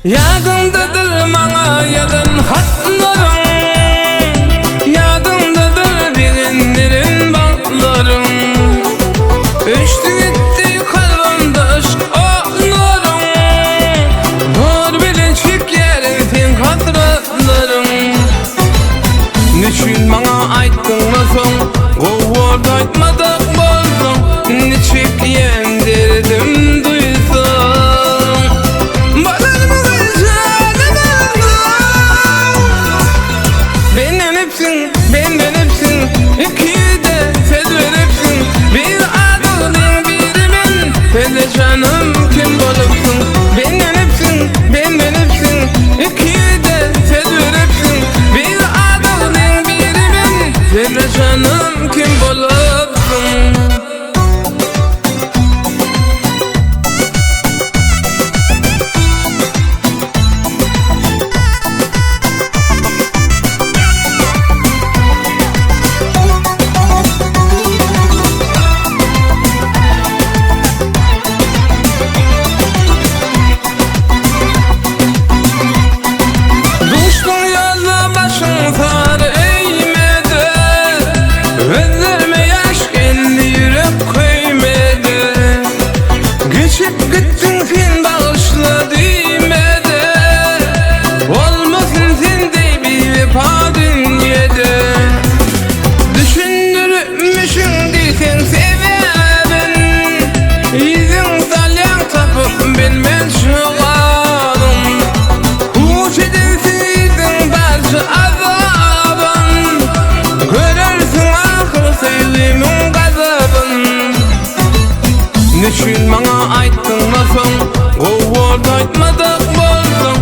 Ýadyňdadyr maňa ýazan hatlaryň, Ýadyňdadyr begendiren bagtlaryň. Öçdi gitdi kalbymda yşk otlaryň, Zor bilen çekýärin seň hasratlaryň. Neçün maňa aýtdyňda soň, Gowy boldy aýtmadyk bolsaň, Niçik ýen derdim duýsaň. Balarmydy janym alsaň. Benlenipsiň, benlenipsiň, Ikide söz beripsiň, Bir adamyň biri men, Sen-de janym kim bolupsyň. Benlenipsiň, benlenipsiň, Ikide söz beripsiň, Bir adamyň biri men, Sen-de janym kim bolupsyň. Duşduň ýolda başyň sary öýmede, Gözlerime ýaş geldi ýürek köýmede. Geçip gitdiň sen bagyşla diýmede, Bolmasyn sen deý biwepa dünýede. Düşündiripmişiň diýseň sebäbin, Yzyň salýaň tapyp bilmen jogabyn. Huş edensiň yzyň barça azabyn, Görersiň ahyr söýgimiň gazabyn. Neçün maňa aýtdyňda soň, Gowy boldy aýtmadyk bolsaň,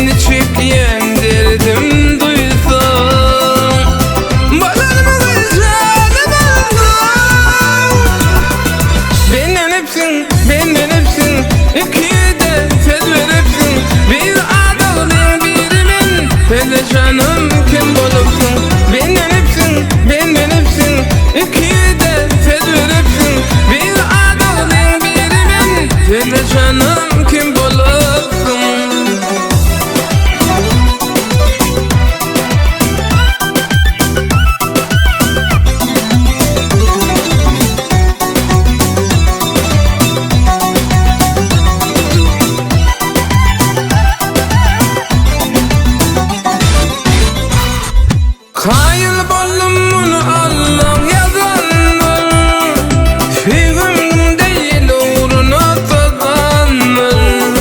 Niçik ýen derdim duýsaň. Balarmydy janym alsaň. Benlenipsiň, benlenipsiň, Ikide söz beripsiň, Bir adamyň biri men, Sen-de janym kim bolupsyň. Benlenipsiň, benlenipsiň, Ikide söz beripsiň, Bir adamyň biri men, Sen-de janym kim bolupsyň. Kaýyl boldum muny Allaň ýazandyr, Söýgimiň deýin ugruna sazandyr.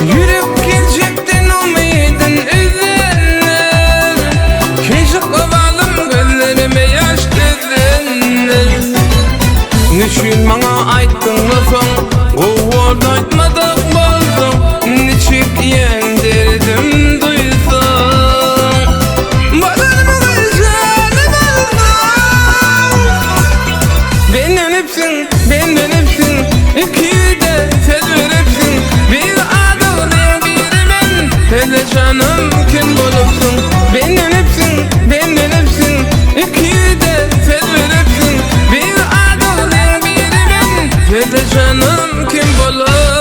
Ýürek geljekden umydyn üzendir, Keşik ybalym gözlerime ýaş düzendir. Neçün maňa aýtdyňda soň, Gowy boldy aýtmadyk bolsaň, Niçik ýen derdim duýsaň. Balarmydy janym alsaň. Benlenipsiň, benlenipsiň, Ikide söz beripsiň, Bir adamyň biri men, Sen-de janym kim bolupsyň. Benlenipsiň, benlenipsiň, Ikide söz beripsiň, Bir adamyň biri men, Sen-de janym kim bolupsyň.